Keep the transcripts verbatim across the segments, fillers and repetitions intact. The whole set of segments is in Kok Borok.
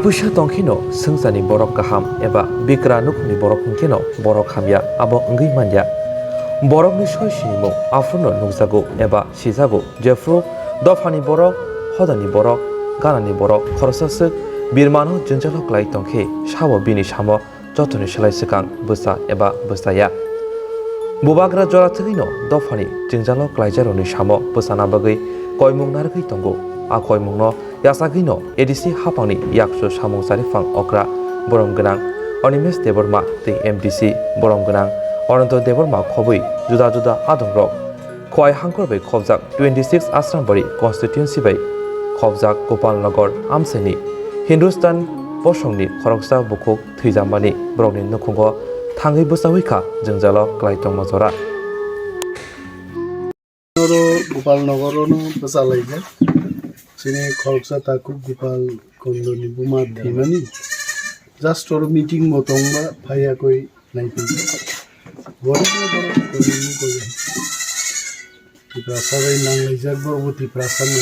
Puisa tongkheno swngcharni borok kaham eba bikra nukhungni borok hwnkhe no borok hamya, abo wngwi manya. Borokni soi sinimung aphurno nukjago eba sijago, jephru dophani borok, hodani borok, ganani borok khoroksa swk birmano jwngjalo klai tongkhe sabo bini samo jotoni slai swkang bwsa eba bwsaya. Bubagra jora thwgwino dophani jwngjalo klaijarokni samo bwsana bagwi koimung narwgwi tongo. A koimungno yachagwino A D C haphangni yakchu samung chariphang okra borom gwnang Animesh Debbarma tei M D C borom gwnang Ananto Debbarma khobwi juda juda adongrok Khowai hangkhor bai khobjak twenty six Asrambari constituency bai khobjak Gopalnagar amchaini Hindustan bosongni khoroksa bukhuk thwijamani borokni nukhungo thangwi bwchaui kha jwngjalo klai tongma jora. Oro Gopalnagar ono bwchalaijak. Chini khoroksa takhuk Gopal Kondoni buma thwimani. Just oro meeting bo tongba phaiya koi. Naiphi. Borokno borok tongmani koi. Tiprasa bai nanglaijak borok bo Tiprasa no.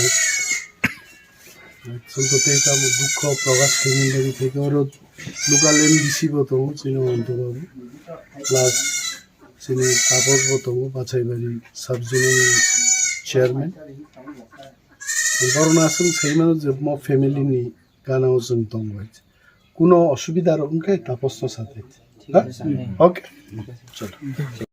Chwng to tei tamo dukho prokash khaimani bagwi tei oro local M D C bo tongo chini Ananto babu. Plus chini Taposh bo tongo Bachaibari sub zonal chairman. Borokno aswk sai mano je mo family ni gana o chwng tongo. Kuno osubida rok wngkhe Taposh no sa thai. Ha? Okay. Chalo.